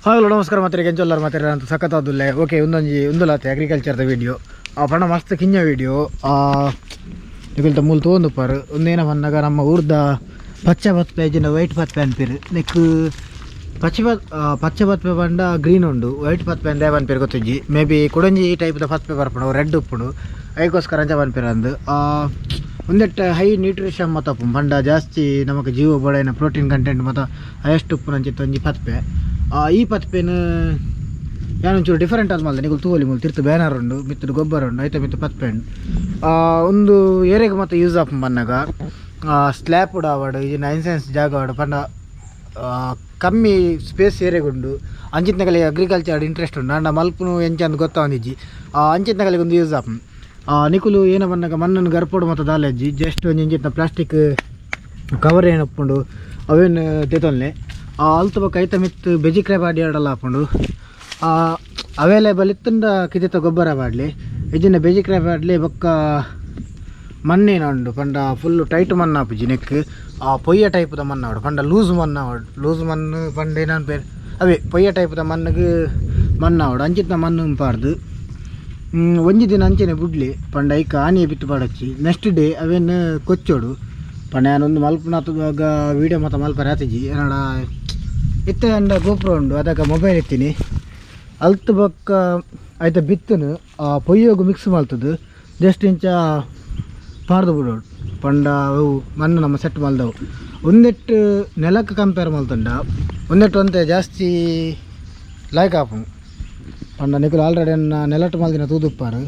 Hello ನಮಸ್ಕಾರ ಮಾತ್ರೆ ಎಂಚೊಲ್ಲರ್ ಮಾತ್ರೆ ಅಂತ ಸಖತ್ತಾದುಲ್ಲೆ. ಓಕೆ, ಒಂದೊಂಜಿ ಉಂದುಲಾತೆ ಅಗ್ರಿಕಲ್ಚರ್ದ ವೀಡಿಯೋ ಪಂಡ ಮಸ್ತ್ ಕಿಂಜ ವೀಡಿಯೋ ನಿಕಲ್ತ ಮೂಲು ತೋಂದುಪ್ಪಾರು. ಒಂದೇನ ಪನ್ನಗ ನಮ್ಮ ಊರ್ದ ಪಚ್ಚೆ ಪತ್ಪೆ ಇಜ್ಜಿಂಡ ವೈಟ್ ಪತ್ಪೆ ಅನ್ಪಿರು. ನೆಕ್ ಪಚ್ಚೆ ಪತ್ ಪಚ್ಚೆ ಪತ್ಪೆ ಪಂಡ ಗ್ರೀನ್ ಉಂಡು, ವೈಟ್ ಪತ್ಪೆ ಅಂದೇ ಪನ್ಪಿರು ಗೊತ್ತಿಜ್ಜಿ. ಮೇ ಬಿ ಕುಡೊಂಜಿ ಈ ಟೈಪ್ದ ಪತ್ಪೆ ಬರ್ಪುಂಡು, ರೆಡ್ ಉಪ್ಪುಂಡು, ಐಕೋಸ್ಕರ ಅಂಚ ಪನ್ಪಿರು ಅಂದು. ಒಂದೆಟ್ಟ ಹೈ ನ್ಯೂಟ್ರಿಷನ್ ಮತ ಉಪ್ಪುಂಡು ಪಂಡ ಜಾಸ್ತಿ ನಮಕ್ ಜೀವ ಬೋಡಾಯಿನ ಪ್ರೋಟೀನ್ ಕಂಟೆಂಟ್ ಮತ ಹೈಯೆಸ್ಟ್ ಉಪ್ಪುನಂಚಿತ್ತ ಒಂಜಿ ಪತ್ಪೆ. ಈ ಪತ್ಪೆನ್ ಯಾನ್ ಒಂಚೂರು ಡಿಫರೆಂಟ್ ಆದ್ ಮಲ್ದೆ. ನಿಕುಲು ತೂವೊಲಿ, ಮೂಲು ತಿರ್ತು ಬ್ಯಾನರ್ ಉಂಡು, ಮಿತ್ತುಡು ಗೊಬ್ಬರ ಉಂಡು, ಐತ ಮಿತ್ತು ಪತ್ಪೆ ಉಂಡು. ಉಂದು ಏರೆಗ್ ಮತ ಯೂಸ್ ಆಪುಂಡು ಪನ್ನಗ ಸ್ಲ್ಯಾಪ್ ಆವಡ್ ಇಜ್ಜಿಂಡ ಐನ್ಸೆನ್ಸ್ ಜಾಗ ಆವಡ್ ಪಂಡ ಕಮ್ಮಿ ಸ್ಪೇಸ್ ಏರೆಗುಂಡು ಅಂಚಿತ್ತನಕಲೆ ಅಗ್ರಿಕಲ್ಚರ್ ಇಂಟ್ರೆಸ್ಟ್ ಉಂಡು ಆಂಡ ಮಲ್ಪುನು ಎಂಚ ಅಂದ್ ಗೊತ್ತಾವೊಂದಿಜ್ಜಿ, ಅಂಚಿತ್ತನಕಲೆಗ್ ಉಂದು ಯೂಸ್ ಆಪುಂಡು. ನಿಕುಲು ಏನ ಪನ್ನಗ ಮಣ್ಣನ್ನು ಗರ್ಪೊಡು ಮತ ದಾಲ ಇಜ್ಜಿ, ಜಸ್ಟ್ ಒಂಜಿ ಇಂಚಿತ್ತಿನ ಪ್ಲಾಸ್ಟಿಕ್ ಕವರ್ ಏನು ಉಪ್ಪುಂಡು ಅವೇನು ದೆತೊನ್ಲೆ. ಅಲ್ತ ಬೊಕ್ಕ ಐತ ಮಿತ್ತು ಬೆಜಿ ಕ್ರ್ಯಾಪ್ ಆಡಲ ಆಪುಂಡು. ಅವೈಲೇಬಲ್ ಇತ್ತುಂಡ ಕಿದೆತ ಗೊಬ್ಬರ ಪಾಡ್ಲಿ, ಇಜ್ಜಿಂಡ ಬೆಜಿ ಕ್ರ್ಯಾಪ್ ಆಡ್ಲಿ. ಬೊಕ್ಕ ಮಣ್ಣೇನ ಉಂಡು ಪಂಡ ಫುಲ್ಲು ಟೈಟ್ ಮಣ್ಣು ಆಪುಜಿ ನೆಕ್, ಪೊಯ್ಯ ಟೈಪ್ದ ಮಣ್ಣು ಆವಡು ಪಂಡ ಲೂಸ್ ಮಣ್ಣು ಆವಡು. ಲೂಸ್ ಮಣ್ಣು ಪಂಡ ಏನಾನ್ ಪೇರ್ ಅವೇ ಪೊಯ್ಯ ಟೈಪ್ದ ಮಣ್ಣಿಗೆ ಮಣ್ಣು ಆವಡು. ಅಂಚಿತ್ತಿನ ಮಣ್ಣು ಪಾಡ್ದು ಒಂಜಿ ದಿನ ಅಂಚನೆ ಬುಡ್ಲಿ ಪಂಡ ಐಕ್ ಆನಿಯ ಬಿತ್ತು ಪಾಡೊಚ್ಚಿ. ನೆಕ್ಸ್ಟ್ ಡೇ ಅವೇನು ಕೊಚ್ಚೋಡು. ಪಂಡ ಯಾನೊಂದು ಮಲ್ಪುನಾಗ ವೀಡಿಯೋ ಮಾತ ಮಲ್ಪರೆ ಆತಿಜಿ. ಎನ್ನಡ ಇತ್ತೆ ಅಂಡ ಗೋಪ್ರೋ ಉಂಡು, ಅದಕ್ಕೆ ಮೊಬೈಲ್ ಇತ್ತೀನಿ. ಅಲ್ತ್ ಬೊಕ್ಕ ಐತ ಬಿತ್ತುನು ಪೊಯ್ಯೋಗು ಮಿಕ್ಸ್ ಮಲ್ತದು ಜಸ್ಟ್ ಇಂಚ ಪಾಡ್ದು ಬಿಡೋಡು. ಪಂಡ ಅವು ಮಣ್ಣು ನಮ್ಮ ಸೆಟ್ ಮಲ್ದವು. ಒಂದೆಟ್ಟು ನೆಲಕ್ಕೆ ಕಂಪೇರ್ ಮಲ್ತುಂಡ ಒಂದೆಟ್ಟು ಒಂತೆ ಜಾಸ್ತಿ ಲಾಯ್ಕ್ ಆಪುಂಡು. ಪಂಡ ನಿಕುಲು ಆಲ್ರೆಡಿ ಎನ್ನ ನೆಲಟ್ ಮಲ್ದಿನ ತೂದುಪ್ಪಾರು.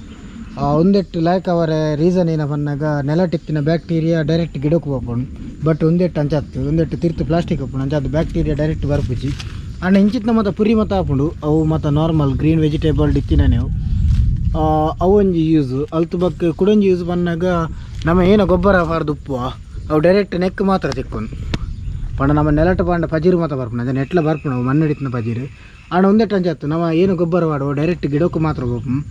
ಒಂದೆಟ್ಟು ಲಾಯ್ಕ್ ಅವರೆ ರೀಸನ್ ಏನ ಪನ್ನಗ ನೆಲಟಿತ್ತಿನ ಬ್ಯಾಕ್ಟೀರಿಯಾ ಡೈರೆಕ್ಟ್ ಗಿಡಕ್ಕೆ ಪೋಪುಂಡು. ಬಟ್ ಒಂದೆಟ್ಟು ಅಂಚಾತ್ತು ಒಂದೆಟ್ಟು ತಿರ್ತು ಪ್ಲಾಸ್ಟಿಕ್ ಉಪ್ಪುಂಡು, ಅಂಚಾದ್ ಬ್ಯಾಕ್ಟೀರಿಯಾ ಡೈರೆಕ್ಟ್ ಬರ್ಪುಜಿ. ಆಂಡ ಇಂಚಿತ್ತಿನ ಮಾತ ಪುರಿ ಮಾತ ಆಪುಂಡು. ಅವು ಮಾತ ನಾರ್ಮಲ್ ಗ್ರೀನ್ ವೆಜಿಟೇಬಲ್ ಇತ್ತಿನನೆ ಅವು. ಅವು ಒಂಜಿ ಯೂಸ್. ಅಲ್ತು ಬೊಕ್ಕ ಕುಡೊಂಜಿ ಯೂಸ್ ಪನ್ನಗ ನಮ್ಮ ಏನ ಗೊಬ್ಬರ ಪಾಡ್ದು ಉಪ್ಪುವ ಅವು ಡೈರೆಕ್ಟ್ ನೆಕ್ ಮಾತ್ರ ತಿಕ್ಕೊಂಡು. ಪಂಡ ನಮ್ಮ ನೆಲಟ್ ಪಂಡ ಪಜಿರು ಮಾತ ಬರ್ಪುಂಡು, ಅಂಚನೆ ಎಟ್ಲ ಬರ್ಪುಂಡು ಅವು ಮಣ್ಣಡಿತ್ತಿನ ಪಜಿರು. ಆಂಡ ಒಂದೆಟ್ಟು ಅಂಚಾತು ನಮ್ಮ ಏನು ಗೊಬ್ಬರ ಪಾಡುವ ಡೈರೆಕ್ಟ್ ಗಿಡಕ್ಕೂ ಮಾತ್ರ ಪೋಪುಂಡು.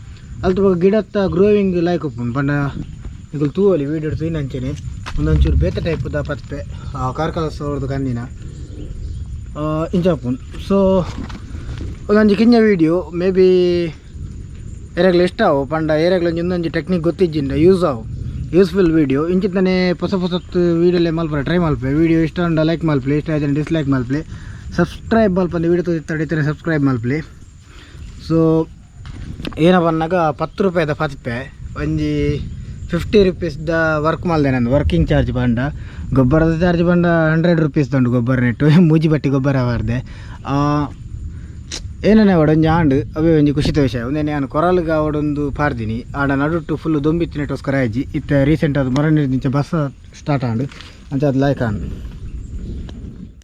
ಅಲ್ತು ಬೊಕ್ಕ ಗಿಡತ್ತ ಗ್ರೋವಿಂಗ್ ಲೈಕ್ ಉಪ್ಪುಂಡು. ಪಂಡ ನಿಕುಲು ತೂವೊಲಿ ವೀಡಿಯೋ ತೂಯಿನ ಅಂಚನೆ ಒಂದೊಂಚೂರು ಬೇತೆ ಟೈಪ್ದ ಪತ್ಪೆ ಕಾರ್ಕಳ ಸೋರ್ದು ಕಂದಿನ ಇಂಚ ಉಪ್ಪುಂಡು. ಸೊ ಒಂದೊಂಜಿ ಕಿಂಜ ವೀಡಿಯೋ ಮೇ ಬಿ ಏರೆಗ್ಲ ಇಷ್ಟ ಆವು. ಪಂಡ ಏರೆಗ್ಲ ಒಂಜಿ ಒಂದೊಂಜಿ ಟೆಕ್ನಿಕ್ ಗೊತ್ತಿಜ್ಜಿಂಡ ಯೂಸ್ ಆವು, ಯೂಸ್ಫುಲ್ ವೀಡಿಯೋ. ಇಂಚಿತ್ತನೆ ಪೊಸ ಪೊಸತ್ತು ವೀಡಿಯೋಲೆ ಮಲ್ಪರೆ ಟ್ರೈ ಮಲ್ಪೆ. ವೀಡಿಯೋ ಇಷ್ಟ ಉಂಡ ಲೈಕ್ ಮಲ್ಪಲೆ, ಇಷ್ಟ ಆಯ್ತು ಡಿಸ್ಲೈಕ್ ಮಲ್ಪಲೆ. ಸಬ್ಸ್ಕ್ರೈಬ್ ಮಲ್ಪಂದು ವೀಡಿಯೋ ತೂದಿತ್ತಡ ಸಬ್ಸ್ಕ್ರೈಬ್ ಮಲ್ಪಲೆ. ಸೊ ಏನ ಪನ್ನಗ 10 ರೂಪಾಯಿದ ಪತ್ಪೆ ಒಂಜಿ 50 ರುಪೀಸ್ದ ವರ್ಕ್ ಮಲ್ದೆ. ನಂದು ವರ್ಕಿಂಗ್ ಚಾರ್ಜ್ ಪಂಡ ಗೊಬ್ಬರದ ಚಾರ್ಜ್ ಪಂಡ 100 ರುಪೀಸ್ ಉಂಡು. ಗೊಬ್ಬರ ನೆಟ್ಟು ಮೂಜಿ ಬಟ್ಟಿ ಗೊಬ್ಬರ ಬಾರ್ದೆ ಏನನೆ ಒಂಜಿ ಆಂಡ್ ಅವೇ ಒಂಜಿ ಖುಷಿತ ವಿಷಯ. ಒಂದೇನೆ ನಾನು ಕೊರಲ್ಗ ಅವಡೊಂದು ಪಾರ್ದಿನಿ. ಆಡ ನಡುಟ್ಟು ಫುಲ್ ದೊಂಬಿತ್ತಿನೆಟೋಸ್ಕರ ಆಯ್ಜಿ. ಇತ್ತೆ ರೀಸೆಂಟ್ ಅದು ಮೊರ ನೀರು ಬಸ್ ಸ್ಟಾರ್ಟ್ ಆಂಡ್, ಅಂಚ ಅದು ಲಾಯ್ಕ್ ಆಂಡ್.